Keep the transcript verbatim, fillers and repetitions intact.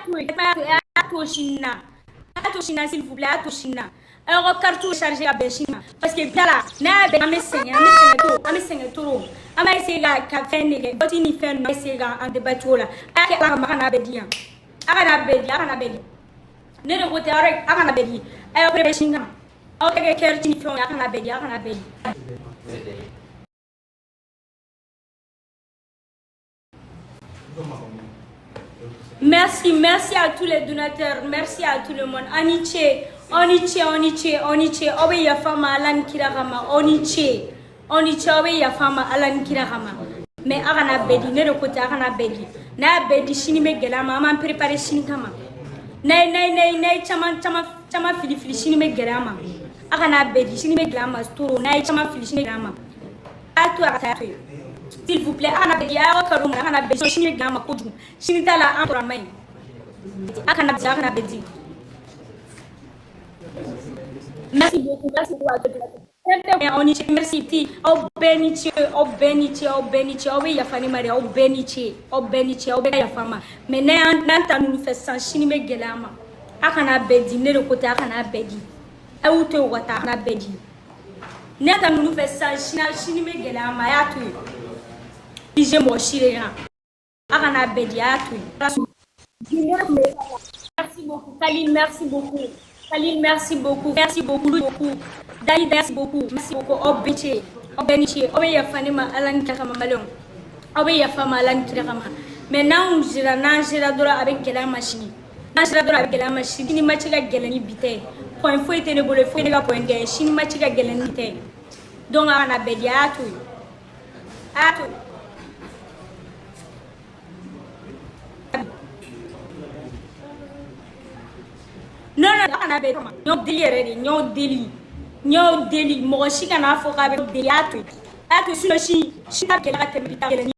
Atoye, atoye, atoye China. Atoye China, silvouplè, atoye China. Ayo, kartou chaje ka bè China. Paske bia la, na bè, ame sengen, ame sengen toro, ame sengen toro. Ama ese ga ka fè nege, boti ni fè no ese ga an deba toro la. Ake la, ma kana bedi an. Akana bedi, akana bedi. Ne de kote, ake, akana bedi. Ayo, pre bè China. Ayo, ke kè China fè, akana bedi, akana bedi. Merci, merci à tous les donateurs, merci à tout le monde. Oniche, oniche, oniche, oniche. Obe ya fama alan kira kama. Oniche, oniche, obe ya fama alan kira kama. Me akana bedi, ne de kote akana bedi. Na bedi China me gela ma, ama prepare China kama. Nei, nei, nei, nei, chama, chama, chama fili, fili China me gela ma. Akana bedi, China me gela ma, storo, nei, chama fili China me gela ma. Atoye, atoye. Silvouplè, akana bedi, ayo kado mwen, akana bedi, China me gela ma, koju. China ta la an tora mai. Akana bedi, akana bedi. Merci beaucoup, merci beaucoup à toi. Oniche, merci, ti. Aw beni Dye, aw beni Dye, aw beni Dye, aw be ya fani mari, aw beni Dye, aw beni Dye, aw be ya fama. Me ne an, nan ta nou fè san China me gela ma. Akana bedi, ne de kote akana bedi. E ou te wata akana bedi. Ne ta nou fè san China, China me gela ma, ya tu. Ije mo shire ya. Akana bedi, ya tu. Merci beaucoup. Khalil, merci beaucoup. Khalil, merci beaucoup. Merci beaucoup, beaucoup. Dali, merci beaucoup. Merci beaucoup. Obe Dye, obe Dye, obe ya fani ma alan kaka ma malon. Obe ya fama alan kaka ma. Me na un jira, na jira dora abe gela ma China. Na jira dora abe gela ma China. China ma chika gela ni bite. Point foi te ne bole foi ne ga point de. China ma chika gela ni bite. Donc, akana bedi, ya tu. Ya tu. Non, non, akana bedi. Nyon deli, redi, nyon deli. Nyon deli. Mo shika na foka be deli, ya tu. Ya tu, sino shi, shi ta gela ka te bita gela ni.